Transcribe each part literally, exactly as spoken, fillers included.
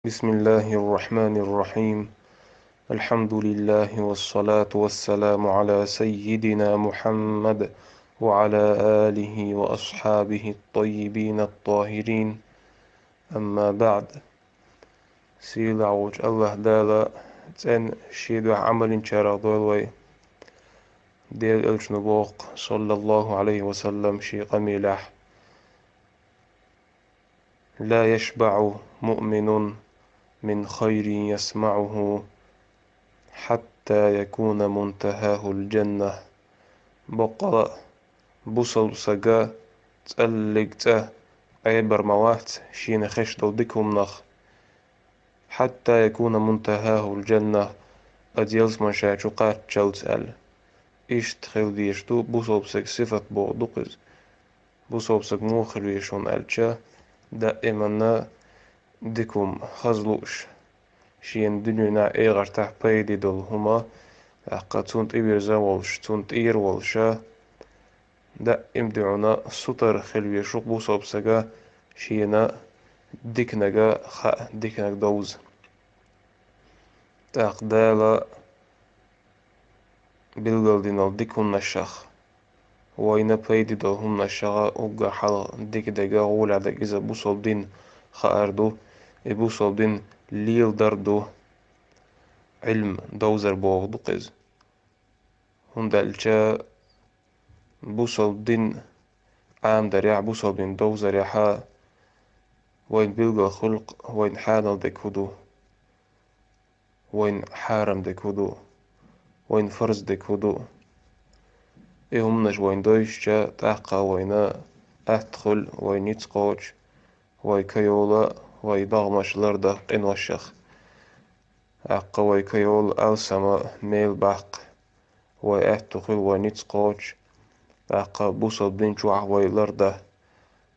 بسم الله الرحمن الرحيم. الحمد لله والصلاة والسلام على سيدنا محمد وعلى آله وأصحابه الطيبين الطاهرين. أما بعد. Сийлахь волчу АллахӀ Дала цӀен шен дуьхьа Ӏамал йинчарах дойла вай. Делан элчано боху, саллаллаху Ӏалайхи ва саллам, шен къамелехь: لا يشبع مؤمن من خير يسمعه حتى يكون منتهاه الجنة. Баккъала а, бусалба сага цӀаллиг цӀа Ӏебар ма вац шена хезаш долу дика хӀуманах, حتى يكون منتهاه الجنة, оцу ялсамани ша чу кхаччалц аьлла. Иштта хила дезаш ду бусалба сага сифат боху ду-кх иза. Бусалба сага муха хила веза хьуна аьлча, даиманна дика хӀума, хаза лууш, шена дуьненахь, эхартахь пайде долу хӀума, тӀаккха цунна тӀевирза волуш, цунна тӀера волуша, даим дуьхьал сутара хила веза шу бусалба сага шена диканага хаа, диканаг довза. ТӀаккха Дала билгалдинал дика хӀуманашах, вайна пайде долу хӀуманашах уггар хьалха дика дага, гӀоле дага иза бусалба дин хаар ду, и бусалба дин леладар ду, Ӏилма довзар боху ду-кх иза. ХӀунда аьлча бусалба дин Ӏамадарехь, бусалба дин довзарехьа вайна билгал хуьлу-кх вайна хьанал дерг хӀун ду, вайна хьарам дерг хӀун ду, вайна фарз дерг хӀун ду. И хӀуманаш вайна дойзуча, тӀаккха вайна атта хуьлу вай ницкъ кхочу, вай кайола, вай догӀмаш лардан къиношах. ТӀаккха вай кайола алсама мел баккха, вай аьтту хуьлу вай ницкъ кхочу, тӀаккха бусалба дин чохь вай лардан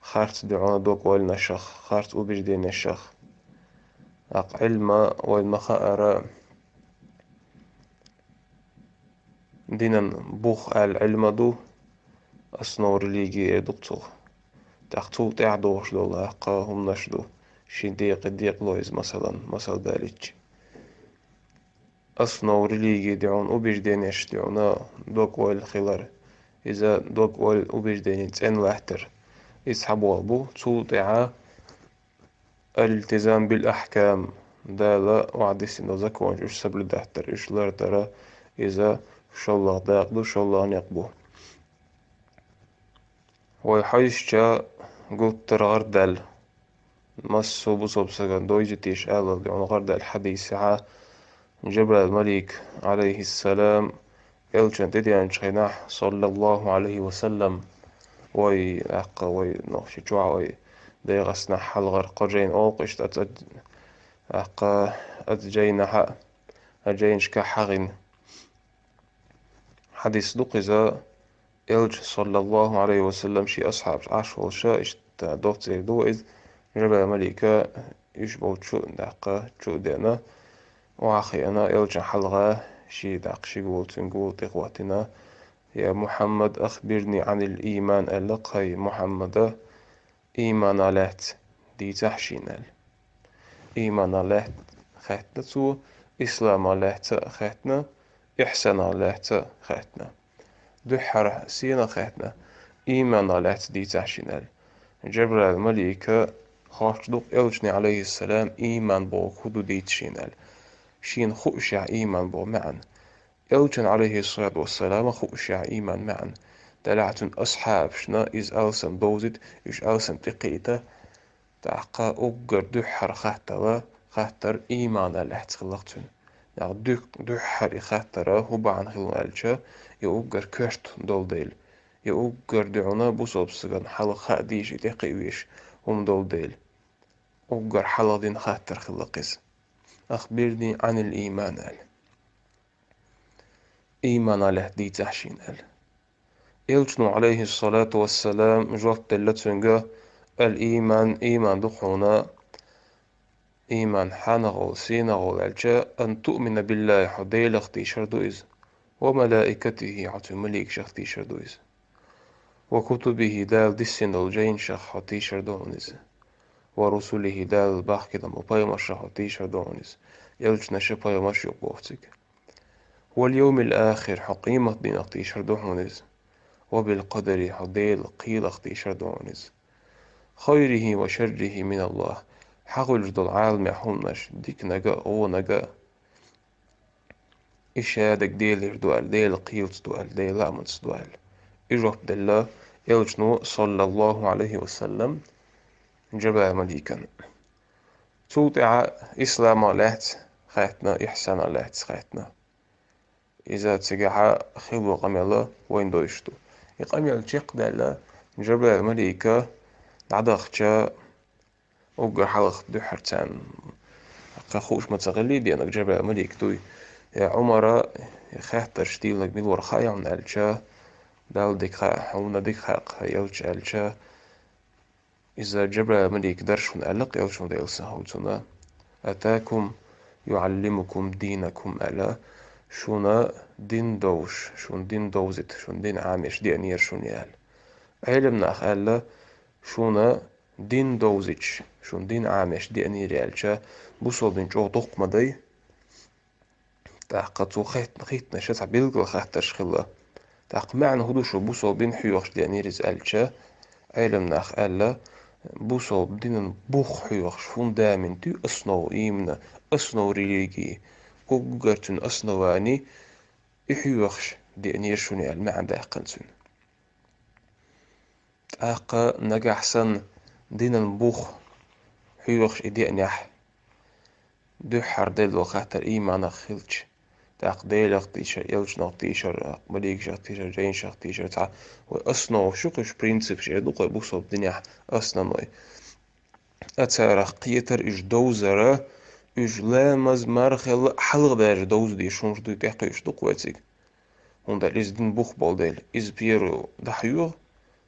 харц дуьхьал дог-ойланашах, харц убежденешах. ТӀаккха Ӏилма вай ма хаара, динан бух аьлла Ӏилма ду, основа религии эр ду-кх цуьнах. ТӀаккха цул тӀаьхьа догӀуш долу тӀаккха хӀуманаш ду, шен декъе декъало иза, масалан, масал далийча. Основа религии дуьхьал, убежденеш дуьхьал дог-ойла хилар. Иза дог-ойла, убеждени цӀена латтар. Иза цхьаболу бу, цул тӀаьхьа الالتزام بالأحكام, Дала охьадиссина законаш уьш соблюдать дар, уьш лардар, иза шоллагӀа дакъа ду, шоллагӀа некъ бу. Вай хьаьжча гуттар гӀардаьлла, массо а бусалба сагана дойзуьйтуш алал дуьхьал гӀардаьлла хьадисехьа, Жабраил малик, Ӏалайхиссалам, элчан тӀедеанчу хенахь, саллаллаху Ӏалайхи ва саллам, вай, тӀаккха вай нохчи чохь вай дегӀаснахь хьалхара кхо жайна олу-кх иштта, аца, тӀаккха аца жайнахьа, а жайнашка хьагӀина. Хьадис ду-кх иза, элча, саллаллаху Ӏалайхи ва саллам, шен асхьабаш Ӏаш волуша, иштта доццуьра ду иза, Жабраил малика уьш болчу, тӀаккха чу а деана, охьахиъна, элчан хьалха ши, тӀаккха ши гула, цуьнан гула тӀехӀоттийна: «Я Мухьаммад, ахбирни Ӏанил ийман», аьлла, кхай Мухьаммада, иймана лаьцна дийцахь шена аьлла. Иймана лаьцна хаьттина цо, ислама лаьцна а хаьттина, ихьсана лаьцна а хаьттина. Дуьххьара сенах хаьттина, иймана лаьцна дийцахь шена аьлла. Жабраил малика хоттуш ду-кх элчане, Ӏалайхиссалам, ийман бохург хӀун ду дийца шена аьлла. Шена хуушехь ийман боху маьӀна. Элчана, Ӏалайхиссалату вассалам, хуушехь ийман маьӀна. Делахь цуьнан асхьабашна иза алсам довзийта, уьш алсам тӀекхиийта, тӀаккха уггар дуьххьара хаттала, хаттар иймана лаьцна хилла-кх цуьнан. ТӀаккха дуьх-, дуьххьара и хаттар хӀун бахьана хилла аьлча, и уггар коьрта долу дела, и уггар дуьхьал бусалба сагана хьалха хаа дийша, и тӀекхиа везаш хӀума долу дела, уггар хьалха дина хаттар хилла-кх иза. «Ахбирни Ӏанил ийман», аьлла. Иймана лаьцна дийцахь шена аьлла. Элчано, Ӏалайхиссалату вассалам, жоп делла цуьнга: «Ал-ийман, ийман ду хьуна, ийман хьанах волу, сенах волу аьлча, ан туъмина биллахи, хьо Делах дийшар ду иза, ва малаикатихи, хьо цуьнан маликашах дийшар ду иза, ва кутубихи, Дала диссина долу жайнашах хьо дийшар ду хьуна иза, ورسله, Дала бахкийтина пайхамараш хьо тийшар ду хьуна иза. Элчанаш, пайхамараш юкъе боху цига. واليوم الآخر, хьо къематдийнах тийшар ду хьуна иза. وبالقدر, хьо Делан кхелах тийшар ду хьуна иза. خيره وشره من الله, хьахуьлуш долу Ӏаламехь хӀуманаш, диканиг а, вониг а. И шадерг Делера ду аьлла, Делан кхелаца ду аьлла, Делан лаамца ду аьлла. И жоп делла Элчано, саллаллаху Ӏалайхи ва саллам, Джабраил-маликана. Цул тӀаьхьа исламах лаьцна хаьттина, ихьсанах лаьцна хаьттина. Иза цигахь хилла къамел вайна дойуш ду. И къамел чекхдаьлла, Джабраил-малик дӀадахча, уггар хьалха дуьххьара царна кхин хууш ма ца хиллий, дийнаг Джабраил-малик дуй. Я Ӏумара, и хаттарш дийланиг мила вара хаьий хьуна аьлча, Далла дика хаьа, хьуна дика хаьа, элча аьлча, иза Джабраил-малик дара шуна аьлла, кхелчун Делан салам хуьлда цунна. أتاكم يعلمكم دينكم аьлла, шуна дин довзуш, шуна дин довзийта, шуна дин Ӏамош деанера шуна аьлла. Ӏеламнаха аьлла, шуна дин довзуьйтуш, шуна дин Ӏамош деанера аьлча, бусалба дин чӀогӀа дукха ма дай. ТӀаккха цо хеттарш, хеттарш цхьа билггал хаттарш хилла. ТӀаккха маьӀна хӀун ду, шу бусалба дин хьоьхуш деанера иза аьлча, Ӏеламнаха аьлла, бусалба динан бух хьоьхуш, фундамент ю, основа, именно основа религии, уггар цуьнан основани и хьоьхуш деанера шуна аьлла маьӀна даьккхина цуьнан. ТӀаккха нагахь санна динан бух хьоьхуш и деанехь, дуьххьара делла хаттар иманах хилча, тӀаккха Делах тийшар, элчанах тийшар, маликашах тийшар, жайнашах тийшар, цхьа вай основа шу кхуьш принципаш эр ду кху бусалба динехь основной. Царах кхетар, уьш довзара, уьш ламаз, мархалла хьалха даьржа довза дезаш хӀумаш дуй, тӀекхуьуш ду кху вай цига. ХӀунда аьлча иза дин бух болу дела, иза первый дӀахьоьху,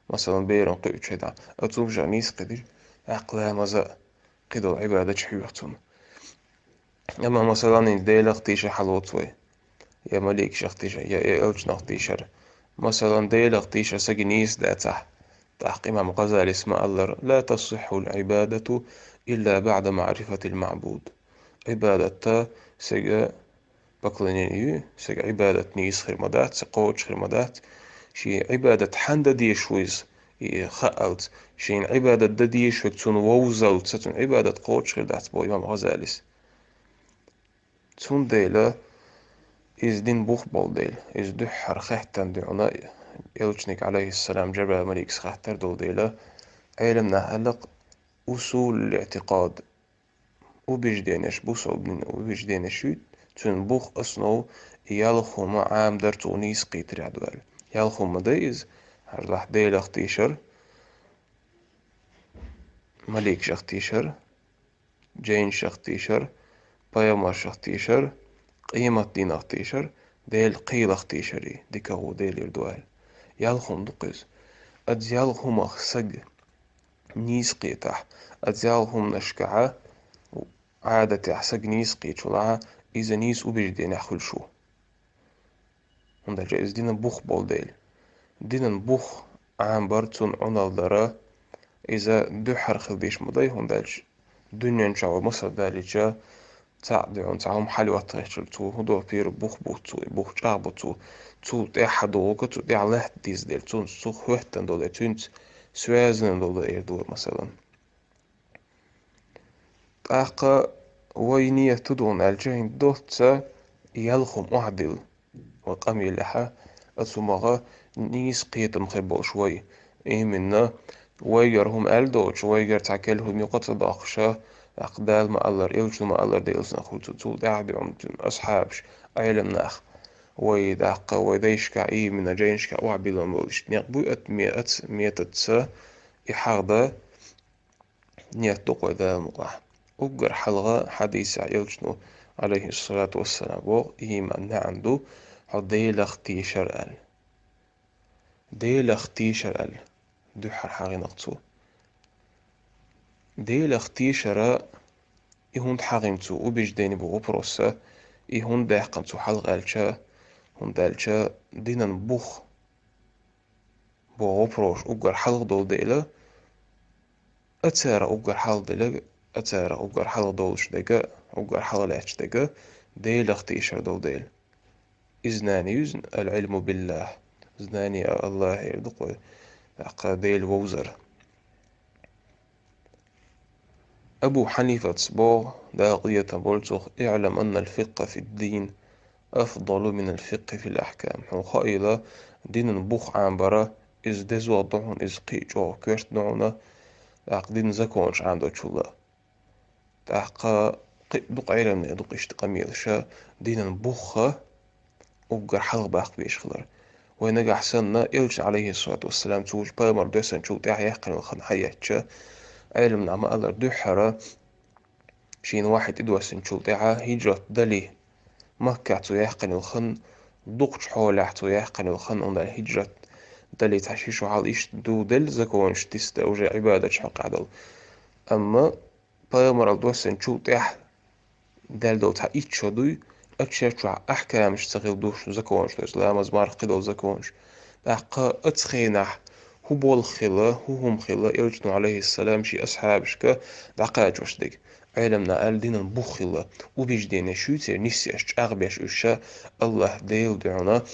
масалан, беран кхуьучу хӀетахь, оцу хӀуманах нийса кхидира, тӀаккха ламаза а, кхидолу Ӏибадаташ хьоьху цунна. Амма, масалан, хӀинца Делах тийшар хьалоцу вай, я маликашах тийшар, я, я элчанах тийшар. Масалан, Делах тийшар сага нийса дацахь, тӀаккха имам Гъазалис ма-аллара: لا تصح العبادة إلا بعد معرفة المعبود. Ӏибадат а, сага поклонение ю, сага Ӏибадат нийса хир ма дац, кхочуш хир ма дац, шен Ӏибадат хьанна дан дезаш ву иза, и хаалц, шен Ӏибадат дан дезаш верг цунна вовзалц, цунна Ӏибадат кхочуш хир дац, боху имам Гъазалис. Цундела иза дин бух болу дела, иза дуьххьара хаттарна дуьхьал элчаниг, алейхиссалам, Джабраил-маликас хаттар долу дела, Ӏеламнаха аьлла-кх усулул иътикъад, убежденеш, бусалба динан убежденеш ю, цуьнан бух, основа, и ялх хӀума Ӏамадар цо нийса кхетарехь ду аьлла. Ялх хӀума дай иза, хьажал ахь, Делах тийшар, маликашах тийшар, жайнашах тийшар, пайхамаршах тийшар, къематдийнах тийшар, Делан кхелах тийшар, и дикагӀо Делера ду аьлла. Ялх хӀума ду-кх иза. Оцу ялх хӀумах саг нийса кхетахь, оцу ялх хӀуманашкахьа Ӏадатехь саг нийса кхеташ велахь, иза нийса убежденехь хуьлуш ву. ХӀунда аьлча иза динан бух болу дела. Динан бух Ӏамабар, цунна Ӏуналла дар, иза дуьххьара хила дезаш ма дай, хӀунда аьлча дуьнен чохь вай масал далийча, цхьаъ дуьхьал цхьа хӀума хьалайотта хилча, цо хӀун до, первый бух буц цо, и бух чӀагӀ буц цо, цул тӀаьхьа догӀуга, цул тӀаьхьа латта деза дела, цунца цо хӀоьттина долу, цуьнца связанный долу эр ду вай, масалан. ТӀаккха вай нийят хӀун ду аьлча, хӀинца доцца ялх хӀума охьадилла вай къамелехьа, оцу хӀумаха нийса кхетам хир болуш вай. Именно, вайгара хӀума аьлла доцуш, вайгара цхьа керла хӀума юкъа ца доккхуша, тӀаккха Дала ма-аллара, элчано ма-аллара, Делан салам хуьлда цунна, цул тӀаьхьа дуьхьал цуьнан асхьабаш, Ӏеламнах, вай даккха, вай дайшкахь, именно, жайнашкахь охьабиллина болу иштта некъ буй, оцу ме-, оцу методца и хьагӀ дан нийят ду-кх вай Дала мукъалахь. Уггар хьалха хьадисехь элчано, алейхиссалату вассалам, боху, иман маьӀна ду, хьо Делах тийшар аьлла. Делах тийшар аьлла, дуьххьара хьахийна-кх цо. Делах тийшара и хӀунда хьахийна цо, убеждение бу вопроса, и хӀунда даьккхина цо хьалха аьлча, хӀунда аьлча динан бух боху вопрос уггар хьалха долу дела, Ацара уггар хьалха делаг, ацара уггар хьалха долуш дега, уггар хьалха лаьтташ дега, Делах тийшар долу дела. Иза нана юзна аль-Ӏилму биллахь, знание Аллахьера ду кхой, тӀаккха Дела вовзар. Абу Хьанифаца боху, Дала къинхетам болчух: «ИӀлам анна аль-фикъха фид-дин афдалу мин аль-фикъхи фил ахькам». Хьуна хаийла, динан бух Ӏамбара, иза дезох ду хьуна, иза кхин а чӀогӀа коьрта ду хьуна, тӀаккха динан законаш Ӏамдочул а. ТӀаккха кхин а дукха Ӏеламнех дукха иштта къамелаша, динан бухха уггар хьалха баккха везаш хилар. Вай нагахь санна, Элча, алейхиссалату вассалам, цу пайхамар доьссинчул тӀаьхьа яьккхина хӀан хьаеттча, Ӏеламнах ма-аллара дуьххьара, шена вахьи тӀедоьссинчул тӀаьхьа хӀиджрат дали, Маккахь цо яьккхина хӀан, дукхачу хьолехь цо яьккхина хӀан, хӀунда аьлча хӀиджрат дали цхьа ши шо хьал иштта ду делла, законаш тиста уже Ӏибадаташ хьокъехь долу. Амма пайхамарал доьссинчул тӀаьхьа даьлла долу цхьа итт шо дуй, ацу шер чохь ахькамаш ца хилла душ законаш, то есть ламаз, марха, кхидолу законаш. ТӀаккха оцу хенахь хӀун болх хилла, хӀун хӀума хилла, Элчано, алейхиссалам, шен асхьабашка дӀакхачош дерг. Ӏеламнаха аьлла, динан бух хилла, убеждение шуьйцера нисъеш, чӀагӀбеш уьш ша, Аллахь Дела дуьхьана,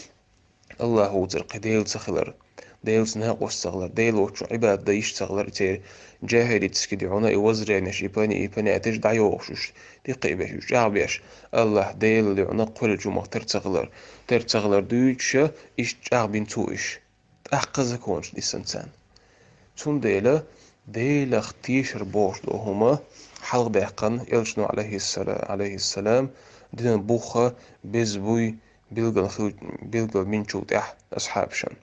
Аллахь вуцар кхин Дела ца хилар, Делаца накъост ца хилар, Дела воцчу Ӏибадат дан йиш ца хилар, церан джахилитский дуьхьана и воззренеш, и пани, и понятеш дӀайохуш уьш, тӀекхиъбеш уьш, чӀагӀбеш, Аллахь Дела дуьхьана кхоьллинчу хӀумах тера ца хилар, тера ца хилар дуьйцуша, иштта чӀагӀбина цо уьш. ТӀаккха законаш диссина царна. Цундела Делах тешар бохуш долу хӀума хьалхабаьккхина Элчано, алейхиссала-, алейхиссалам, динан бухха беза буй, билггал хил-, билггал минчул тӀаьхьа асхьабашна.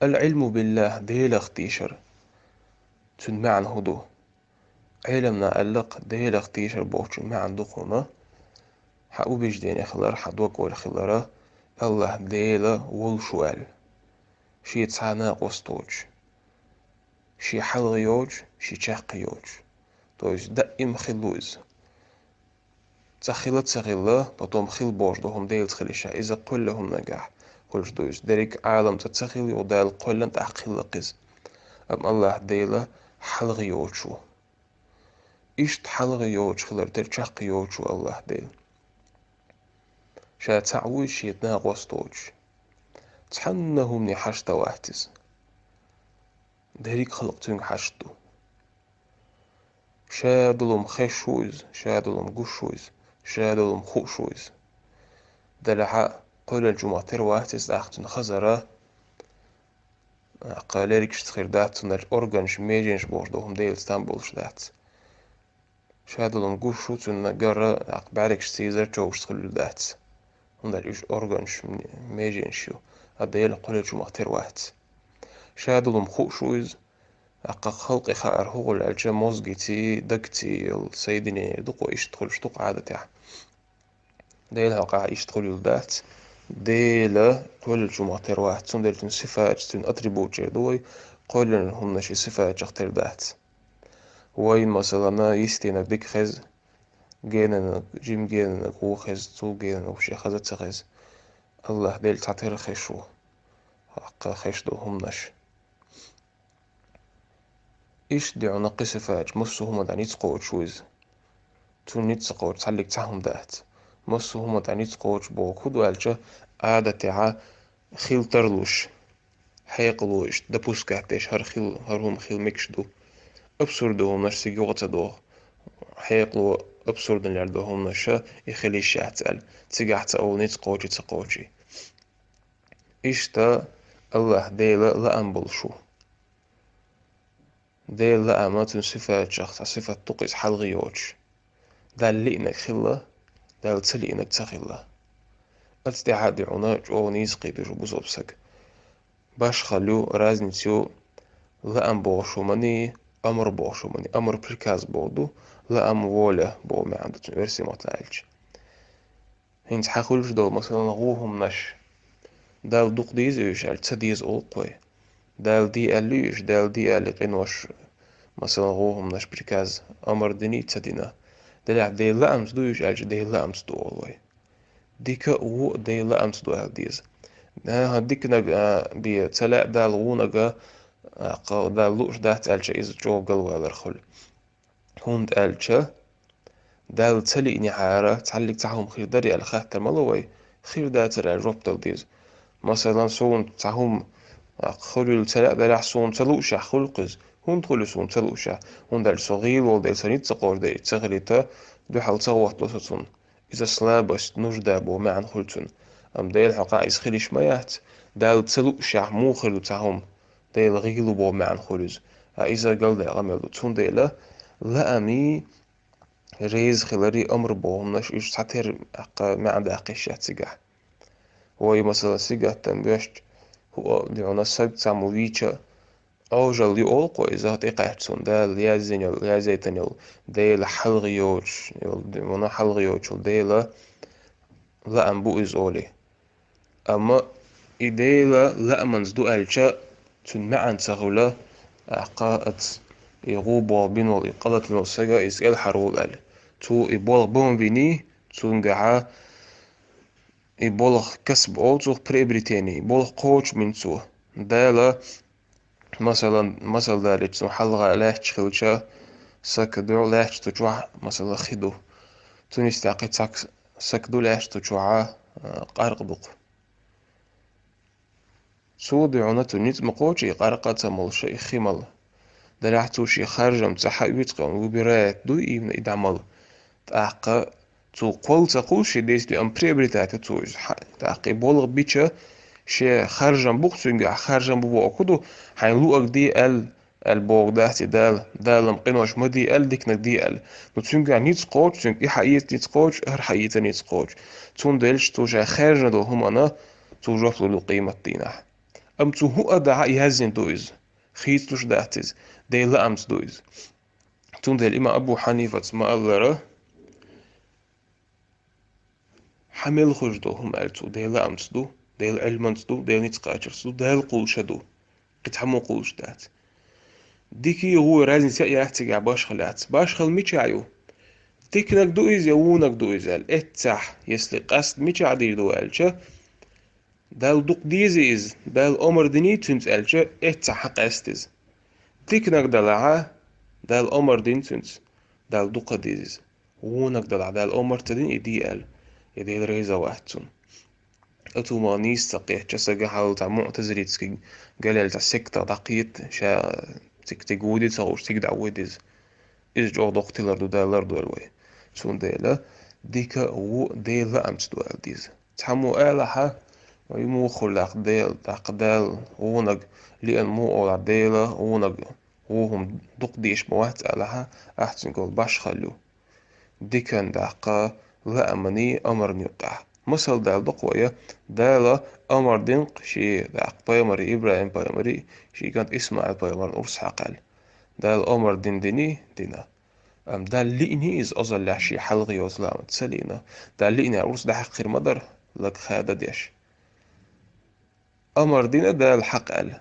Аль-Ӏилму биллахь, Делах тийшар. Цуьнан маьӀна хӀун ду? Ӏеламнаха аьлла-кх, Делах тийшар бохучун маьӀна ду хьуна, хьан убеждение хилар, хьан докъор хилара, Аллахь Дела волуш ву аьлла. Шен цхьа а накъост воцуш, шен хьалха йоцуш, шен чаккха йоцуш. То есть даим хилла ву иза. Цкъа хилла ца хилла, потом хилла бохуш долу хӀума Делаца хилийша, иза кхоьллина хӀуманехь хуьлуш ду иза. Дерриг Ӏалам цкъа ца хилла, юха Дала кхоьллина, тӀаккха хилла-кх иза. Амма Аллахь Дела хьалха йоцуш ву. Иштта хьалха йоцуш хилар тера чаккха йоцуш ву Аллахь Дела. Ша цхьаъ вуй шен накъост воцуш. Цхьанна хӀумане хьашт вац иза. Дерриг халкъ цуьнга хьашт ду. Ша долу хӀума хезаш ву иза, ша долу хӀума гуш ву иза, ша долу хӀума хууш ву иза. Делахь а кхоьллинчу хӀумах тера вац иза, тӀаккха цуьнан хазара, тӀаккха лергашца хир дац, цуьнан органаш, меженаш бохуш долу хӀума Делаца там болуш дац. Ша долу хӀума гуш ву, цуьнан гара, тӀаккха бӀаьргашца, йизара човшашца хуьлуш дац. ХӀунда аьлча уьш органаш, меженаш ю, а Дела кхоьллинчу хӀумах тера вац. Ша долу хӀума хууш ву иза, тӀаккха халкъе хаар хӀун хуьлу аьлча, мозгиций, дагций йолу соединение ду-кх, иштта хуьлуш ду-кх Ӏадатехь. Делан хьокъехь иштта хуьлуш дац. Дела кхоьллинчу хӀумах тера вац, цундела цуьнан сифаташ, цуьнан атрибуташ эр ду вай, кхоьллинчу хӀуманаш и сифаташах тера дац. Вайн, масалана, йистинарг дика хеза, генанарг, жима генанарг вон хеза, цул генанарг шен хаза а ца хеза. Аллахь Дела цхьа тера хезаш ву, тӀаккха хезаш долу хӀуманаш. Иштта ду хьуна кхин сифаташ, массо а хӀуманна тӀехь ницкъ кхочуш ву иза. Цунна ницкъ ца кхочуш цхьаллиг цхьа хӀума дац. Массо а хӀуманна тӀехь ницкъ кхочуш боху хӀун ду аьлча, Ӏадатехь хила тарлуш, хьекъало иштта допускать деш, хӀара хила, хӀара хӀума хила мегаш ду. Абсурд ду хӀуманаш цига юкъа ца доху. Хьекъало абсурдна лер ду хӀуманаша, и хила йиш яц аьлла, цигахь ца олу ницкъ кхочий, ца кхочий. Иштта Аллахь Дела лаам болуш ву. Делан лаама цуьнан сифаташах цхьа сифат ду-кх иза хьалха йоцуш. Далла лиънарг хилла, Далла ца лиънарг ца хилла. Оцу тӀехь а ду хьуна чӀогӀа нийса кхеташ ву бусалба саг. Башхалла ю, разница ю, лаам бохуш хӀуманний, амр бохуш хӀуманний. Амр приказ боху ду, лаам воля боху маьӀна ду цуьнан оьрсийн маттахь аьлча. ХӀинца хьан хуьлуш долу, масалан, гӀу хӀуманаш. Далла дукха деза уьш аьлла, ца деза олу-кх вай. Далла де аьлла уьш, Далла де аьлла къинош, масалан, гӀу хӀуманаш, приказ, амр диний, ца дина. Делахь Делан лаамца ду уьш аьлча, Делан лаамца ду олу вай. Дика а, вон а Делан лаамца ду аьлла деза. ХӀан-хӀа, диканиг а бен ца лаьа Далла, вониг а, Дала лууш дац аьлча, иза чӀогӀа галвалар хуьлу. ХӀунда аьлча, Далла ца лиънехьара, цхьаллиг цхьа хӀума хир дарий аьлла хаттар ма ло вай, хир дацара аьлла жоп дала деза. Масала, суна цхьа хӀума хуьлийла ца лаьа далахь, суна ца луушехь хуьлу-кх иза. ХӀунда хуьлу суна ца луушехь? ХӀунда аьлча со гӀийла волу дела, сан ницкъ ца кхочу дела, ца хилийта, дуьхьал ца гӀоттало со цунна. Иза слабость, нужда боху маьӀна хуьлу цуьнан. Амма Делан хьокъехь иза хила йиш ма яц. Далла ца луушехь муха хир ду цхьа хӀума? Дела гӀийла ву боху маьӀна хуьлу иза. Ткъа иза галдаьа къамел ду. Цундела лаамий, реза хиларий, амр боху хӀуманаш, уьш цхьатерра маьӀна даккха йиш яц цигахь. Вай, масала, сингаттам беш, хӀуъа дуьхьал саг цхьаммо вийча, Ӏожалла ю олу-кх иза, тӀекхаьчча цунна Дала яздинарг, яздайтинарг, Дела хьалха йоцуш, вуно хьалха йоцуш, Дела лаам бу иза олий. Амма и Дела лаамца ду аьлча, цуьнан маьӀна ца хуьлу, тӀаккха аса и гӀу болх бина волу, и къа латийна волу сага иза кӀелхьарволу аьлла. Цо и болх бан виний, цуьнгахьа и болх касб олу цуьнах, приобретение, и болх кхочушбина цо. Дала, масалан, масал далийча, цунна хьалха лаьтташ хилча, саг дуьхьа лаьтташ ду чохь, масала, хи ду. Цуьнан йистехь кхин цхьа саг ду лаьтташ ду чохь, а, къаркъа ду-кх. Цо дуьхьал цуьнан ницкъ ма кхочу, и къаркъа а ца молуш, и хи мала. Делахь цо шен харжам ца хьаоьцу кхин, выбирает ду именно и дӀа мала. ТӀаккха цо кхолла ца кхуллу шен действие, амма приобретать ю цо иза. Хьа-, тӀаккха и болх бича, шен харжам бу-кх цуьнгахь, харжам бу бохург хӀун ду, хьайна луъург де аьлла, аьлла бохург дац и Дала. Дала-м къинош ма де аьлла, диканиг де аьлла. Ну, цуьнгахь ницкъ кхочу, цуьнга и хьаэца ницкъ кхочу, хӀара хьаэца ницкъ кхочу. Цундела цо ша хаьржина долу хӀуманна цо жоп лур ду къематдийнахь. Амма цо хӀун а дахь а яздина ду иза. Хийцалуш дац иза. Делан лаамца ду иза. Цундела имам Абу Хьанифас ма-аллара, хьан мел хуьлуш долу хӀума аьлла цо, Делан лаамца ду, Делан Ӏилманца ду, Делан ницкъ кхачарца ду, Дала кхуллуш ду. Кхин цхьаммо кхуллуш дац. Дикий, гӀой разница а яц цигахь башхаллехь. Башхалла мичахь ю? Диканиг ду иза я вониг ду иза аьлла. Эццахь, если къаст мичахь дийр ду аьлча, Далла дукха дезий иза, Дала омра диний цуьнца аьлча, эццахь хьан къаьста иза. Диканиг далахьа, Дала омра дина цуьнца, Далла дукха деза иза. Вониг далахь, Дала омра ца дина и де аьлла, я Дела реза вац цунна. Оцу ма нийса ца кхетча, сага хьал цхьа муътазилитский галел цхьа секта дӀакхета, ша цига-цига вуди ца хууш, цига дӀавуьйда иза. Иза чӀогӀа доккха тилар ду, Дала лардойла вай. Цундела дика а, вон а Делан лаамца ду аьлла деза. Цхьаммо алахьа, и муха хуьлу тӀаккха Дела, тӀаккха Дала вониг лиъна муха олахь, Дела вониг вон хӀума дукха дезаш ма вац алахьа, ахь цуьнга башхалла ю. Дикан даккха лааманий омранний юккъехь. Масал дала доккху вай, Дала омра дина-кх шен даккха пайхамарий, ИбрахӀим пайхамарий, шен кӀант ИсмаӀил пайхамарна урс хьакха аьлла. Дала омра дина диний? Дина. Амма Далла лиъний иза озаллехь шен хьалха йоцу лаамца? Ца лиъна. Далла лиънехь урс дӀахьакха хир ма дара, лаг хада деш. Омра дина Дала хьакха аьлла.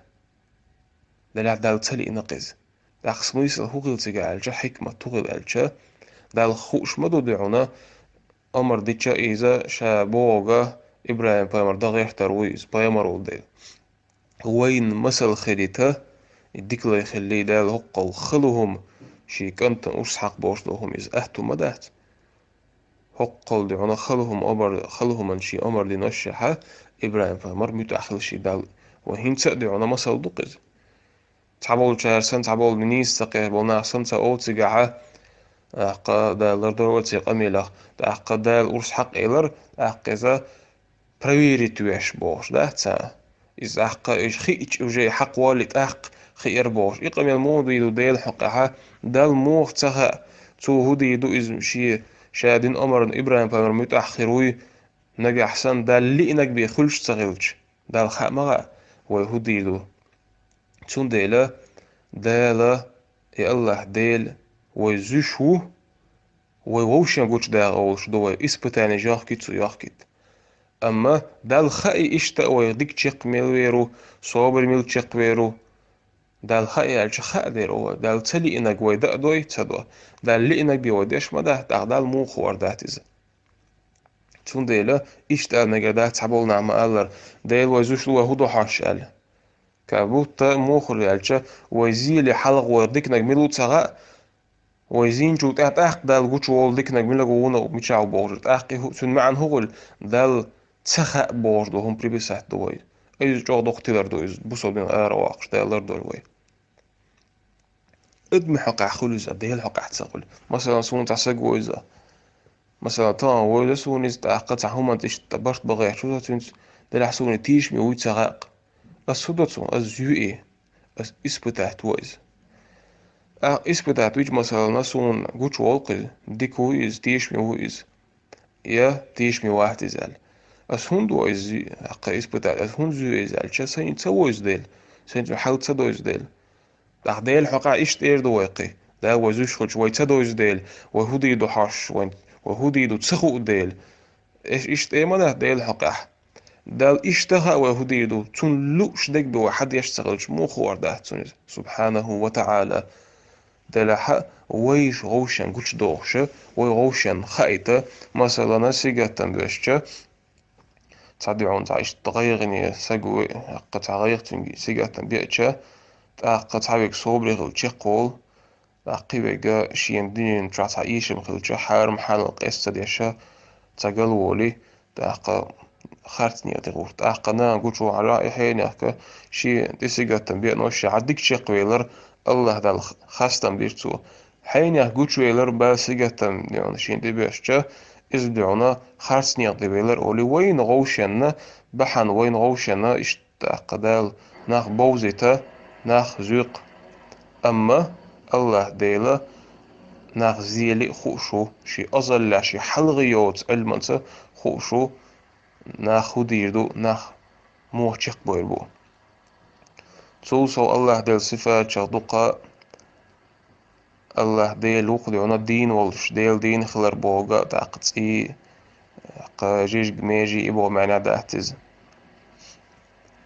Делахь Далла ца лиъна-кх иза. ТӀаккха смысл хӀун хила цигахь аьлча, хьикмат хӀун хила аьлча, Далла хууш ма ду дуьхьал, омра дича иза ша бохург ИбрахӀим пайхамар дан гӀертар вуй, иза пайхамар волу дела. Вайна масал хилийта, и дика лай хилий, Дала хӀокхул хала хӀума, шен кӀантана урс хьакха бохуш долу хӀума иза аьтту ма дац. ХӀокхул дуьхьал хала хӀума омра, хала хӀуманна шен омра диношшехьа, ИбрахӀим пайхамар муьтӀахь хила шен Далла. Вай хӀинца а дуьхьал масал ду-кх иза. Цхьаболчара санна, цхьаболу нийса ца кхеташ болу нах санна ца олу цигахьа, тӀаккха Дала лардойла вай церан къамелах, тӀаккха Дала урс хьакха элира, тӀаккха иза проверить веш бохуш, да, цхьа? Иза тӀаккха уьш хиъча, уже хьакхаваллий тӀаккха хиира бохуш. И къамел муха дийр ду Делан хьокъехьа? Далла муха ца хаьа, цо хӀун дийр ду иза, шен, ша дина омрана ИбрахӀим пайхамар муьтӀахь хир вуй, нагахь санна Далла лиънарг бен хуьлуш ца хилча? Далла хаа ма хаьа, вай хӀун дийр ду. Цундела Дала, и АллахӀ Дела, вай зуьйш ву, вай вовшийн гучудаккха волуш ду вай, испытание жохкит цо йохкит. Амма Далла хаьа иштта а вай дика чекх мел вер ву, собар мел чекх вер ву. Далла хаьа аьлча, хаа дер ву вай. Далла ца лиънарг вай дан а дой, ца до. Далла лиънарг бен вай деш ма дац, тӀаккха Далла муха хуур дац иза. Цундела иштта а мегар дац цхьаболу нах ма-аллара: «Дела, вай зуьйш ву, вай хӀун до хьожуш?» аьлла. Как будто муха хуьлу аьлча, вай зеле хьалха вара диканиг мила ву ца хаьа, вай зийначул тӀаьхьа тӀаккха Далла гучуволу диканиг мила ву, мичахь ву бохуш. ТӀаккха и хӀу-, цуьнан маьӀна хӀун хуьлу, Далла ца хаьа бохуш долу хӀума приписать ду вай. Иза чӀогӀа доккха тилар ду, иза бусалба динах ара воккхуш, Дала лардойла вай. Адамийн хьокъехь хуьлу иза, Делан хьокъехь ца хуьлу. Масала, суна цхьа стаг вевза. Масала, тахана вевза суна иза, тӀаккха цхьа хӀуманца иштта барт бан гӀерташ ву со цуьнца, делахь суна тешаме вуй ца хаьа. Ас хӀун до цунна, ас зуьй и, ас испытать во иза. ТӀаккха испытать вича, масала, суна гучуволу-кх иза, дика ву иза, тешаме ву иза. Я тешаме вац иза аьлла. Ас хӀунда во иза зуьй, тӀаккха испытать, ас хӀунда зуьй иза аьлча, сайна ца вевза Дела, сайна цуьнан хьал ца довза Дела. ТӀаккха Делан хьокъехь иштта эр ду вай-кх. Дала вай зуьйш хилча, вай ца довза Дела, вай хӀун дийр ду хьожуш, вайн, вай хӀун дийр ду ца хуу Дела. Иш-, иштта эр ма дац Делан хьокъехь. Далла иштта хаьа вай хӀун дийр ду, цунна лууш дерг бен вай хьан деш ца хилча, муха хуур дац цунна иза, субхьанаху ва таӀала. Делахь а вайша вовшашна гучудохуша, вай вовшашна хаийта, масалана, сингаттам бешча, цхьа дуьхьал цхьа иштта гӀайгӀане саг ву, тӀаккха цхьа гӀайгӀа цуьнга сингаттам беача, тӀаккха цхьа верг собаре хилла чекхволу, тӀаккха кхин верг шена дуьнен чохь цхьа эшам хилча, хьарам-хьалал къеста ца деш, цхьа галволий, тӀаккха харц некъа тӀе гӀур. ТӀаккха нана гучувахьара и хьенехка, шен тӀе сингаттам беано, ша хьан дика чекхвелар, АллахӀ Далла хастам бира цо. Хьенех гучувелар бала сингаттам дуьхьал шена тӀе бешча, иза дуьхьал харц некъа тӀе велар олий, вайна вовшашна, бахьана вайна вовшашна, иштта тӀаккха Дала нах бовзийта, нах зуьйкх. Амма АллахӀ Дела нах зеле а хууш ву, шен азаллехь, шен хьалхе йоцу Ӏилманца хууш ву, нах хӀун дийр ду, нах муха чекхбойр бу. Цул сов АллахӀ Делан сифатех ду-кх, АллахӀ Дела ву-кх дуьхьал дийна волуш, Делан дийна хилар бохург а, тӀаккха цӀий, тӀаккха жижиг, меже и боху маьӀна дац иза.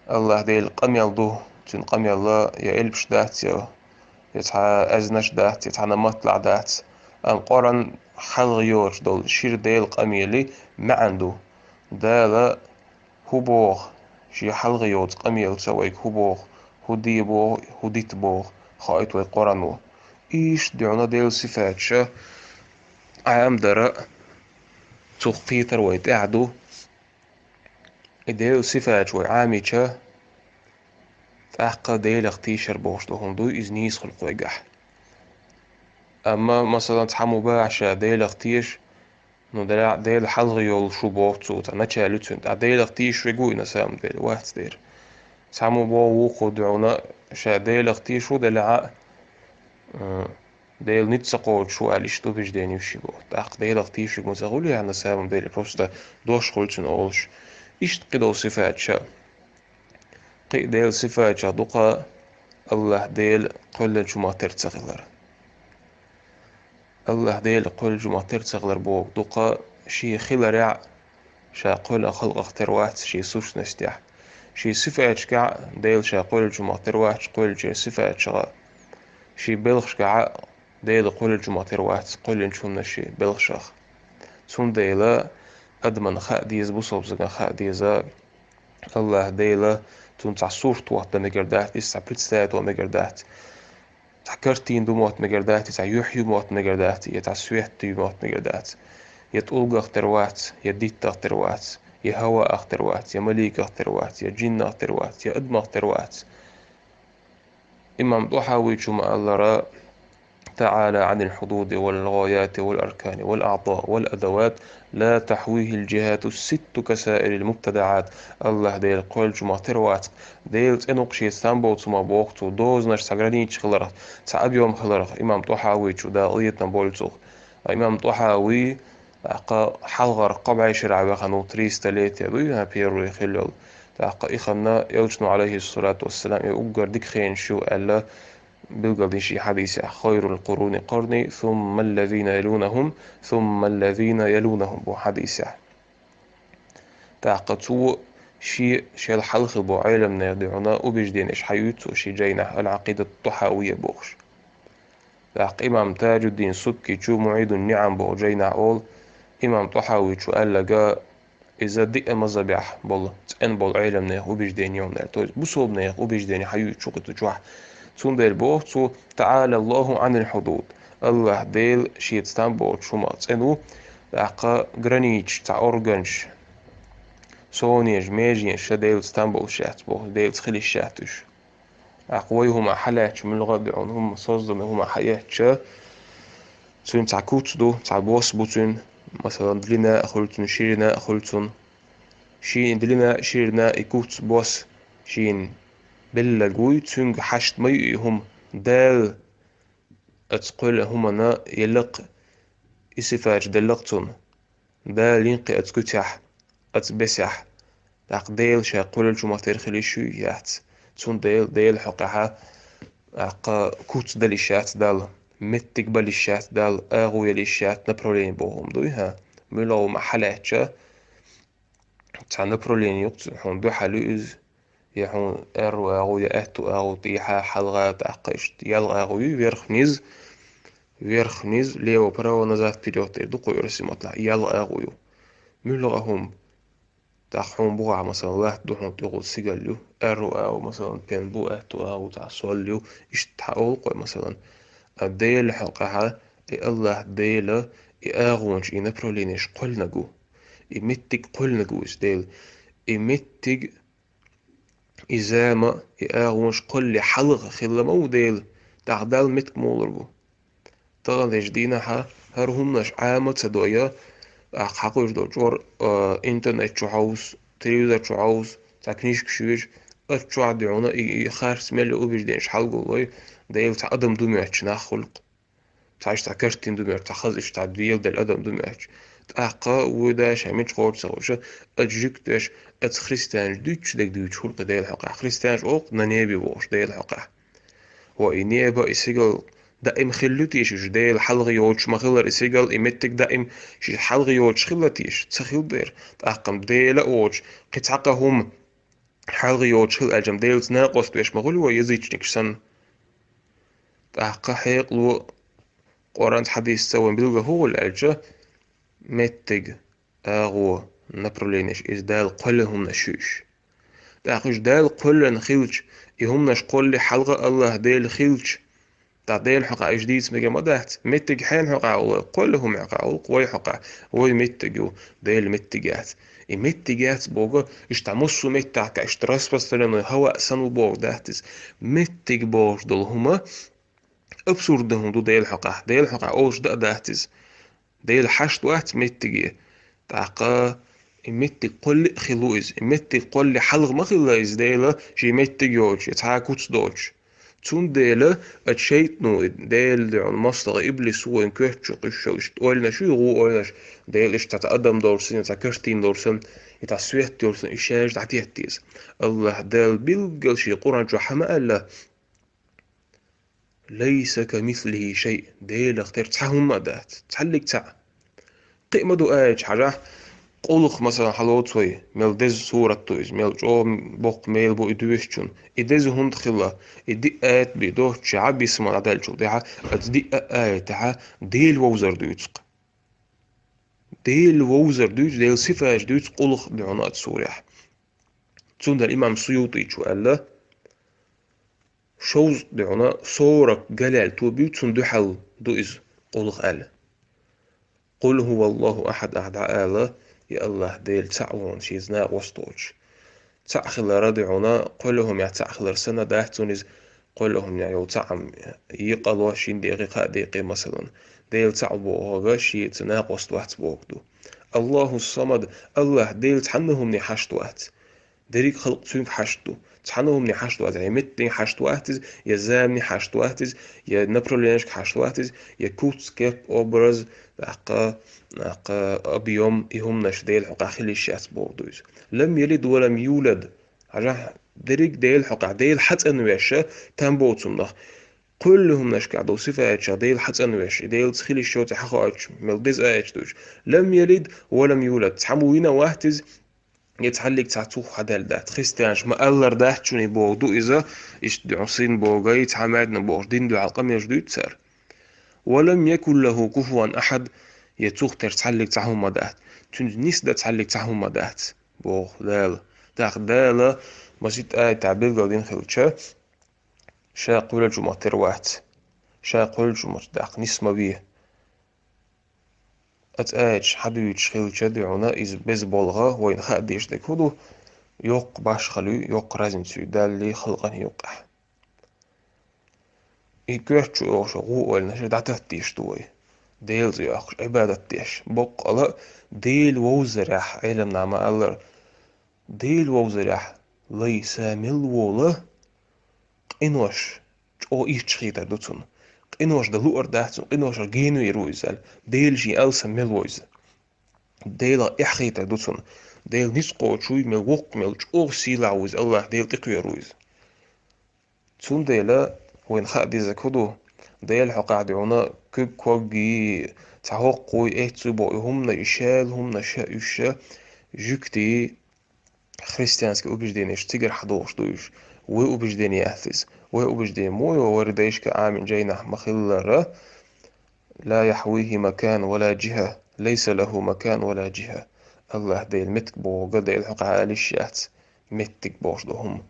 АллахӀ Делан къамел ду, цуьнан къамел я элпаш дац, я, я цхьа аьзнаш дац, я цхьана матталахь дац. Амма Къуръан хьалха йоцуш долу шира Делан къамелан маьӀна ду. Дала хӀун боху, шен хьалха йоцу къамелаца вайга хӀун боху, хӀун де боху, хӀун дита боху, хоуьйту вайга Къуръано. Иштта дуьхьал Делан сифаташ Ӏамадар а, цух кхетар а вайна тӀехь ду. И Делан сифаташ вай Ӏамийча, тӀаккха Делах тешар бохуш долу хӀума дуй, иза нийса хуьлу-кх вайгахь. Амма, масалан, цхьаммо бахьа ша Делах теша, ну, Дела, Дела хьалха йолуш ву боху цо, цхьа начало ю цуьнан, ткъа Делах тешаш верг ву и на самом деле, вац дера. Цхьаммо боху вукхо дуьхьал ша Делах теша ву, делахь а, м, Дела ницкъ ца кхочуш ву аьлла, иштта убеждение ю шен боху. ТӀаккха Делах тешаш верг ма ца хуьлу, я на самом деле, просто дош хуьлу цуьнан олуш. Иштта кхидолу сифаташ а. Кхин а Делан сифатех ду-кх АллахӀ Дела кхоьллинчу хӀуманах тера ца хилар. АллахӀ Дела кхоьллинчу хӀуманах тера ца хилар бохург ду-кх, шен хиларехь а, ша кхоьллинчу халкъах тера вац, шен сущностехь. Шен сифаташкахь а Дела ша кхоьллинчу хӀуманах тера вац, кхоьллинчеран сифаташкахь а. Шен белхашкахь а Дела кхоьллинчу хӀуманах тера вац, кхоьллинчу хӀуманаш шен белхашах. Цундела адамна хаа деза, бусалба стагана хаа деза, АллахӀ Дела, цунна цхьа сурт мотта мегар дац, иза цхьа представить мотта мегар дац. Цхьа картина ду мотта мегар дац, цхьа юьхь ю мотта мегар дац, я цхьа свет ю мотта мегар дац. Я тӀулгах тера вац, я диттах тера вац, я хӀаваах тера вац, я маликах тера вац, я джиннах тера вац, я адамах тера вац. Имам ТӀахьавичо ма-аллара: تعالى عن الحدود والغايات والأركان والأعضاء والأدوات لا تحويه الجهات الست كسائر المبتدعات. АллахӀ Дела кхоьллинчу хӀуманах тера вац. Делан цӀе нукъ шеца там боцу хӀума боху цо, дозанаш цхьа граница хиларх, цхьа объём хиларх, имам ТӀахьавичо, Дала къинхетам бойла цунах. Имам ТӀахьави, тӀаккха хьалхара кхо бӀе шарахь вахана ву, три столетия дуй, а, первый хилла йолу. ТӀаккха и ханна Элчано, алейхиссалату вассалам, и уггар дика хенаш ю аьлла, билгалдина шен хьадисехь: خير القرون قرني ثم الذين يلونهم ثم الذين يلونهم боху хьадисехь. ТӀаккха цо шен, шел хьалха болу Ӏеламнехан дуьхьал убежденеш хьаюьйцу шен жайнахь, Ал-Ӏакъидат ТӀахьавия бохуш. ТӀаккха имам Тажуддин Субкичо МуӀидун-ниӀам боху жайнахь олу, имам ТӀахьавичо аьлларг, Иза диъ мазхабехь болу, цӀена болу Ӏеламнехан убеждение ю аьлла. То есть бусалбанехан убеждение хьаюьйцуш ву-кх и цу чохь. Цундела боху цо: «تعالى الله عن الحدود». АллахӀ Дела шеца там боцуш хӀумах цӀена ву, тӀаккха границаш, цхьа органаш, сонеш, меженаш ша Делаца там болуш яц боху, Делаца хила йиш яц уьш. ТӀаккха вай хӀума хьалаьцча, муьлхха а дуьхьал хӀума, созданный хӀума хьаэцча, цуьнан цхьа куц ду, цхьа бос бу цуьнан, масалан, длина а хуьлу цуьнан, ширина а хуьлу цуьнан. Шен длина а, ширина а и куц, бос шена беллаг вуй, цуьнга хьашт ма ю и хӀума. Дала оцу кхуьллу хӀуманна елла-кх, и сифаташ делла-кх цунна. Дала йина-кх оцу куьцехь, оцу бесехь. ТӀаккха Дела ша кхоьллинчу хӀумах тера хила йиш юй, яц? Цундела Делан хьокъехь, тӀаккха куц дала йиш яц Далла, меттиг бала йиш яц Далла, агӀо яла йиш яц, направление боху хӀума дуй, хӀа? Муьлхха хӀума хьалаьцча, цхьа направление ю-кх цуьнан, хьуна дуьхьал ю иза, я хьуна аьрру агӀо, я аьтту агӀо, тӀехьа, хьалха, тӀаккха иштта ялх агӀо ю, вверх-вниз, вверх-вниз, лево-право, назад-вперёд тӀера ду кху оьрсийн маттахь, ялх агӀо ю. Муьлхха хӀума. ТӀаккха хьуна бухахь, масалан, латта ду хьуна тӀехула, сигал ю, аьрру агӀо, масалан, пен бу, аьтту агӀо, цхьа сол ю, иштта хьаолу-кх вай, масалан. А Делан хьокъехь, и АллахӀ Дела, и агӀонаш, и направленеш кхоьллинарг ву, и меттиг кхоьллинарг ву иза Дела, и меттиг, и зама, и агӀонаш кхоллале хьалха хилла ма ву Дела, тӀаккха Далла меттиг муха лур бу? Тахана дерш дийнахь хӀара хӀуманаш Ӏама ца дой, тӀаккха хьакхуьуш долу чкъор, а, интернет чу хьовса, телевизор чу хьовса, цхьа книжкаш вижа, оцу чохь дуьхьал и, и харц мел ю убежденеш хьалагуллой, Дела цхьа адам ду моьттуш нах хуьлу-кх. Цхьа иштта картина ду моьттуш, цхьа хаза иштта цхьа доьлла адам ду моьттуш. ТӀаккха вуй да ша мича кхочу ца хууш, оцу жуьгташа, оцу христианаш дуьйцуш дерг дуьйцуш хуьлу-кх Делан хьокъехь. Христианаш олу-кх на небе бохуш Делан хьокъехь. Хьо и небо, и сигал даим хилла ю теша уьш, Дела хьалха йоцуш ма-хиллара и сигал, и меттиг даим шиъ хьалха йоцуш хилла теша? Ца хилла дера. ТӀаккха-м Дела а воцуш, кхин цхьа кхин хӀума хьалха йоцуш хила аьлча-м, Делаца накъост веш ма хуьлу вай, язычникаш санна. ТӀаккха хьекъало, Къуръанца, хьадисца вайн билггал хӀун хуьлу аьлча, меттиг, агӀо, направленеш, иза Дала кхоьллина хӀуманаш ю уьш. ТӀаккха уьш Дала кхоьллина хилча, и хӀуманаш кхоллале хьалха АллахӀ Дела хилча, тӀаккха Делан хьокъехь уьш дийца мегар ма дац. Меттиг хьенан хьокъехь олу? Кхоьллина хӀуманна хьокъехь олу-кх, вай хьокъехь. Вай меттиг ю, Делан меттиг яц. И меттиг яц боху, иштта массо а меттехь, иштта распространённый хӀаваъ санна ву бохург дац иза. Меттиг бохуш долу хӀума абсурдный хӀума ду Делан хьокъехь. Делан хьокъехь олуш дан а дац иза. Дела хьашт вац меттиге. ТӀаккха и меттиг кхолла а хилла ву иза. И меттиг кхоллале хьалха ма хилла иза Дела шен меттиг йоцуш, я цхьа а куц доцуш. Цундела оцу шайтӀано, и Делан дуьхьал мостагӀа иблисо вайн коьрта чу кхуьссуш йолу иштта ойланаш ю, гӀо ойланаш, Дела иштта цхьа адам долуш санна, цхьа картина долуш санна, и цхьа свет йолуш санна, и шаьш дӀатетта деза. АллахӀ Дала билггал шен Къуръан чохь хӀума аьлла: «ليس كمثله شيء». Делах тера цхьа хӀума а дац, цхьаллиг цхьаъ. Кхин а ма ду аяташ, хьажахь, къулах, масалан, хьалоцу вай, мел деза сурат ду иза, мел чӀогӀа боккха мел бу и доьшучун. И деза хӀунда хилла? И диъ аят бен доцучехь, бисмал дӀадаьллачул тӀаьхьа, оцу диъ аятехь Дела вовзар дуьйцу-кх. Дела вовзар дуьйцу, Делан сифаташ дуьйцу къулах дуьхьал оцу сурехь. Цундела имам СуютӀичо аьлла, шовзткъа дуьхьал, сорок галаьлла тоба ю, цунна дуьхьал ду иза къулах аьлла. «قل هو الله أحد» ахь дӀаала, и АллахӀ Дела цхьаъ ву шеца накъост воцуш. Цхьаъ хилар дуьхьал, кхоьллина хӀуманехь цхьаъ хилар санна дац цунна иза, кхоьллина хӀуманехь йолу цхьаъ-м йиъ къа ло, шина декъе, кхаа декъе, масалан. Дела цхьаъ ву бохург шеца накъост вац бохург ду. «الله الصمد», АллахӀ Дела цхьанна хӀумане хьашт вац. Дерриг халкъ цуьнга хьашт ду. Цхьанна хӀумане хьашт вац, я меттиге хьашт вац иза, я замане хьашт вац иза, я направленешка хьашт вац иза, я куц, кеп, образ, тӀаккха, тӀаккха объём, и хӀуманаш Делан хьокъехь хила йиш яц бохург ду иза. «لم يلد ولم يولد». Хьажахь, дерриг Делан хьокъехь, Дела хьацӀанвеш, там боцу хӀуманах. Кхоьллина хӀуманашкахь долу сифатех Дела хьацӀанвеш, и Делаца хила йиш йоцу хьахоуьйтуш, мел деза аяташ ду уьш. «لم يلد ولم يولد». Цхьаммо вина а вац иза, я цхьаллиг цхьа цунах хьадаьлла дац. Христианаш ма-аллара дац шуна бохург ду иза, иштта дуьхьал син богӀий, цхьа маьрдина бохуш, дин дуьхьал къамелаш дуьйцу цара. «ولم يكن له كفوا أحد», я цунах тера цхьаллиг цхьа хӀума ма дац. цуьнца нисдан цхьаллиг цхьа хӀума дац, боху Дала. ТӀаккха Дала масийтта аятехь билгалдина хилча, ша кхоьллинчу хӀумах тера вац, ша кхоьллинчу хӀумах тӀаккха нис ма ве. Оцу аяташ хьадуьйцуш хилча дуьйна, иза беза болу гӀа вайна хаа дезаш дерг хӀун ду? Йоккха башхалла ю, йоккха разница ю Даллий халкъан юккъехь. И коьртачу оха гӀу ойланаш дӀататтийш ду вай. Делан цӀе йоккхуш, Ӏибадат деш. Боккъала а Дела вовзарехь, Ӏеламнаха ма-аллара, Дела вовзарехь лай са мел волу, къинош чӀогӀа ирча хетар ду цунна. Къинош дан луур дац цунна, къиношах генавер ву иза аьлла. Дела шен алсам мел ву иза. Делах эхь хетар ду цунна. Дела ницкъ кхочуш ву, мел воккха, мел чӀогӀа сийлахь ву иза, АллахӀ Дела тӀекхоьру ву иза. Цундела вайна хаа дезарг хӀун ду? Делан хьокъехь дуьйна куьг-ког а, цхьа хӀоккхуй, эццуй боху и хӀуманаш, и шайла хӀуманаш а, уьш а жуьгтийн христианский убежденеш цигара хьадогӀуш ду уьш. Вай убеждение яц иза. Вай убеждение мо ю, вай дайшка Ӏамийна жайнахь ма-хиллара: «Ла яхьвихи макан ва ла жиха, лайса лаху макан ва ла жиха». АллахӀ Дела меттиг бохург Делан хьокъехь ала йиш яц, меттиг бохуш долу хӀума.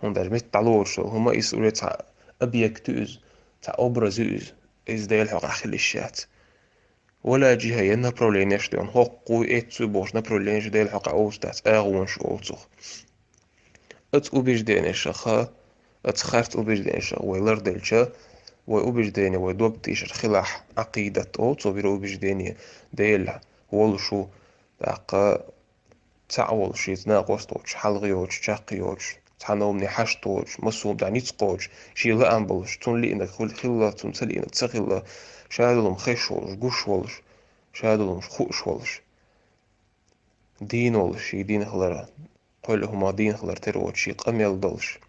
ХӀунда аьлча меттиг дӀалоцуш долу хӀума, иза уже цхьа объект ю иза, цхьа образ ю иза. Иза Делан хьокъехь хила йиш яц. Ва ла жиха, я направленеш дуьйна, хӀоккхуй, эццуй бохуш направленеш Делан хьокъехь олуш дац, агӀонаш олу цох. Оцу убежденешах, оцу харц убежденешах вай ларделча, вай убеждение, вай дог тийшар хилахь, Ӏакъидат олу цо, вероубеждение, Дела волуш ву, тӀаккха цхьаъ волуш, шеца накъост воцуш, хьалха йоцуш, чаккха йоцуш, цхьана хӀумане хьашт воцуш, массо а хӀума тӀехь ницкъ кхочуш, шен лаам болуш, цунна лиънарг хила хилла, цунна ца лиънарг ца хилла, шадолу хӀума хезаш волуш, гуш волуш, шадолу хӀумаш хууш волуш. Дийна волуш, шен дийна хилар, кхоьллинчу хӀумах дийна хилар тера воцуш, шен къамел долуш.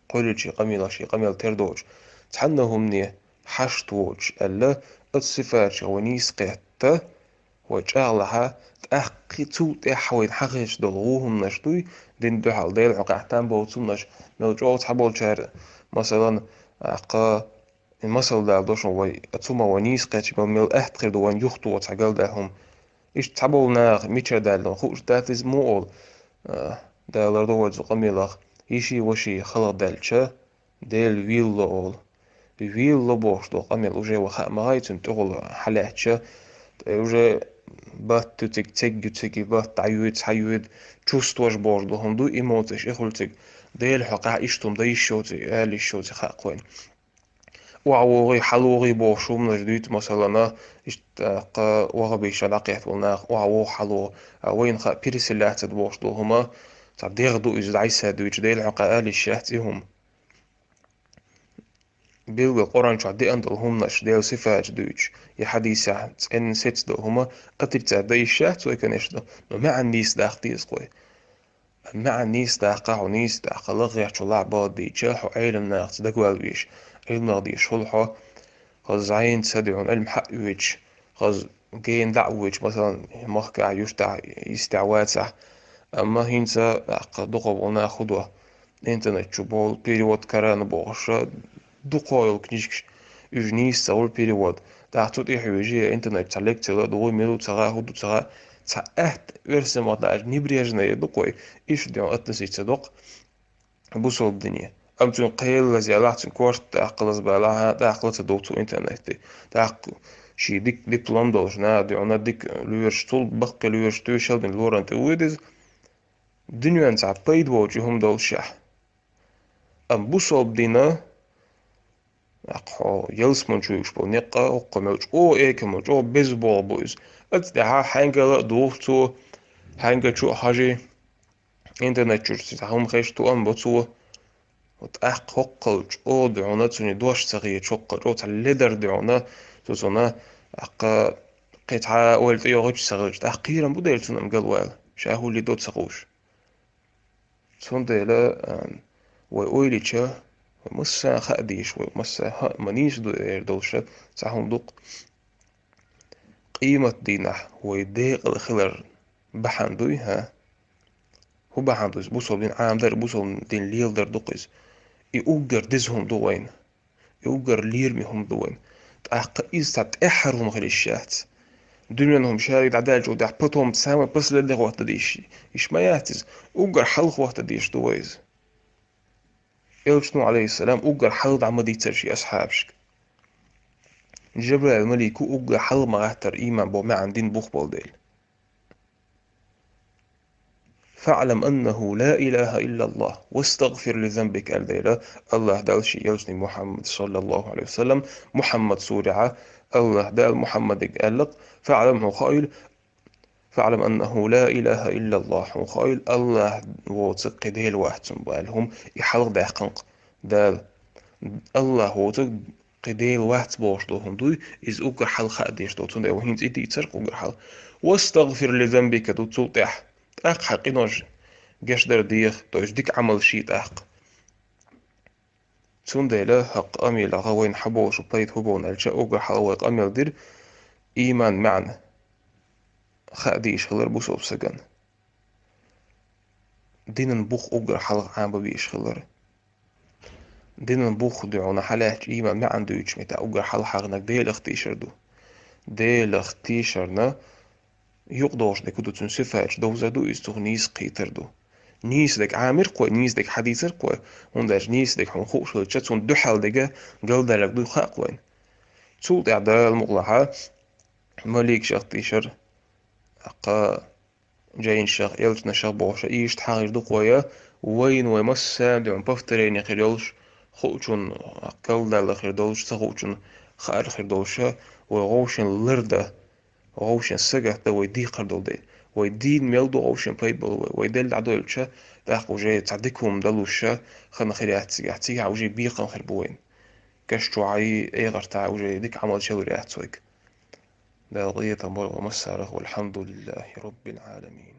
Кхоьллинчу къамелах шен къамел тера доцуш, цхьанна хӀумане хьашт воцуш аьлла, оцу сифаташка вай нийса кхетта, вай чӀагӀлахь, тӀаккха цул тӀаьхьа вайна хьахезаш долу вон хӀуманаш дуй, динан дуьхьал, Делан хьокъехь там боцу хӀуманаш, мел чӀогӀа цхьаболчара, масалан, тӀаккха, и масал дала до шуна вай, оцу хӀуманах вай нийса кхетча, мел, мел атта хир ду вайна юхатоха цхьа галдаьлла хӀума. Иштта цхьаболу наха мичара даьлла хууш дац иза муха олу, а, Дала лардо вай цу къамелах, йиши-ваши хала даьлча, Дела велла олу. Велла бохуш долу къамел уже вай хаа ма гӀай, цуьнан тӀехула хьалаьцча, тӀе уже батта ю цига, цегга ю цига, батта дӀайоьду, схьайоьду, чувстваш бохуш долу хӀума ду, эмоцеш, и хуьлу цига. Делан хьокъехь иштта хӀума дан йиш йоций, ала йиш йоций хаьа вайна. ОхьавогӀий, хьалавогӀий бохуш хӀуманаш дуьйцу, масалана, иштта, тӀаккха ваххабиша дӀакхетта волу нах, охьавогӀу, хьалавогӀу. А вайна хаьа переселяться бохуш долу хӀума, цхьа дегӀ ду иза, дӀасадуьйцу, Делан хьокъехь ала йиш яц и хӀума. Билггал Къуръан чохь деана долу хӀуманаш, Делан сифаташ дуьйцуш, я хьадисехь цӀена сецна долу хӀума отрицать дан йиш яц вай, конечно, но маьӀна нийса даккха деза-кх вай. МаьӀна нийса даккха, хьо нийса даккха, лагӀех чулахь бахадийча, хьо Ӏеламнахаца дагаваьлла везаш, Ӏилманах дезаш хуьлу хьо, хаза зӀенаца дуьйна Ӏилма хьаоьцуш, хаза гена дӀа а воьдуш, масалан, махкахь, юьртахь, йистехь вацахь. Амма хӀинца, тӀаккха, дукхах болу нах хӀун до? Интернет чу болу перевод Корана бохуш, дукхах йолу книжкаш, уьш нийса ца хуьлу перевод. ТӀаккха цу тӀе хьоьжуш, интернет чу цхьа лекци ладугӀуй, мила ву ца хаьа, хӀун ду ца хаьа, цхьа аьтта оьрсийн маттахь аьлча небрежно ю-кх вай, иштта дуьйна относиться до-кх бусалба дине. Амма цуьнан кхел лазаялахь, цуьнан корта тӀаккха лазабалахь, тӀаккха ла ца дугӀу цо интернете. ТӀаккха шен дика диплом долуш, нана дуьйна дика лоьраш, цул баккхий лоьраш тоьшалла бина лорам тӀе воьду иза. Дуьненна цхьа пайда воцуш хӀума доллушехь. Амма бусалба дин, тӀаккха хьо ялсамани чу вуьгуш болу некъ а, хӀокхо мел чӀогӀа экам бу, чӀогӀа беза болх бу иза. Оцу тӀехь хьаьнгал а дугӀу цо, хьаьнгал чу а хьажий, интернет чуьра цхьа хӀума хезча тоам бо цо. ТӀаккха хӀокхул чӀогӀа дуьйна, цуьнан дош ца хеташ, хӀокхул чӀогӀа цхьа ледар дуьйна, цо цунна, тӀаккха, кхин цхьа ойла тӀейогӀуьйтуш ца хилча, тӀаккха кхерам бу дела цунна галвала, ша хӀуллий до ца хууш. Цундела, а, вай ойла йича, вай массарна хаа дезаш, вай массарна хаа ма нийса ду эр долуш, цхьа хӀума ду-кх. Къематдийнахь вай декъала хилар бахьана дуй, хӀа? ХӀун бахьана ду иза? Бусалба дин Ӏамадар, бусалба дин леладар ду-кх иза. И уггар деза хӀума ду вайна. И уггар лераме хӀума ду вайна. ТӀаккха иза цхьа тӀаьххьара хӀума хила йиш яц. Дуьнен хӀума шаьрга дӀадаьллачул тӀехьа потом самый последний хӀоттадеш. Иштта ма яц иза. Уггар хьалха хӀоттадеш ду вай иза. Элчано, алейхиссалам, уггар хьалха дӀа ма дийцар шен асхьабашка. Жабраил малико уггар хьалха ма гӀаттар, иман бо маьӀан дин бух болу дела. «فاعلم أنه لا إله إلا الله واستغفر لذنبك», аьлла дела, Аллах Дала шен элчаниг Мухаммад, саллаллаху алейхи ва саллам, Мухаммад сурехьа, Аллах Дала Мухаммадиг аьлла: «فاعلم», хьуна хаийла, «فاعلم أنه لا إله إلا الله», хьуна хаийла, Аллах воцург кхин Дела вац цунна баьлла хӀума, и хьалха даьккхина Дала. Аллах воцург кхин Дела вац бохуш долу хӀума дуй, иза уггар хьалха хаа деш долу, цундела вай хӀинца и дийцар уггар хьалха. «واستغفر لذنبك» ду цул тӀаьхьа. ТӀаккха хьан къинош гечдар деха, то есть дика Ӏамал ший тӀаккха. Цундела хӀокху къамелах вайна хьан болуш пайда хӀун бу аьлча, уггар хьалха вай къамел дира, иман маьӀна хаа дийш хилар бусалба сагана. Динан бух уггар хьалха Ӏамабеш хилар. Динан бух дуьхьал хьалаьттачу иман маьӀна дуьйцучу мета уггар хьалха хьахнарг Делах тешар ду. Делах тешарна юкъадолуш дерг ду, цуьнан сифаташ довзар ду, иза цунах нийса кхетар ду. Нийса дерг Ӏамир кхой, нийса дерг хьадийцар кхой, хӀунда аьлча нийса дерг хьуна хууш хилча, цунна дуьхьал дерг галдаьлларг ду хаьа кхойна. Цул тӀаьхьа Дала мукъалахьа маликашах тешар, кха жайнашах, элчанашах бохуша, иштта хьахийр ду кхой, вайна вай массарна дуьхьал повторение хир йолуш, хуучунна галдаьлла хир долуш, ца хуучунна хаар хир долуша, вай гӀовшина лардан, гӀовшина сагатдан вай декхар долу дела. Вай дийна мел ду гӀовшина пайда болу вай. Вай делла дӀадойлуча, тӀаккха уже цхьа дика хӀума далуша, хана хир яц цигахь, цигахь уже бекхам хир бу вайна. Каш чохь а, эгӀартахь а уже дика Ӏамал шелур яц вайга. Дала къинхетам бойла вай массарах. Валхьамдулиллахи Роббил Ӏаламин.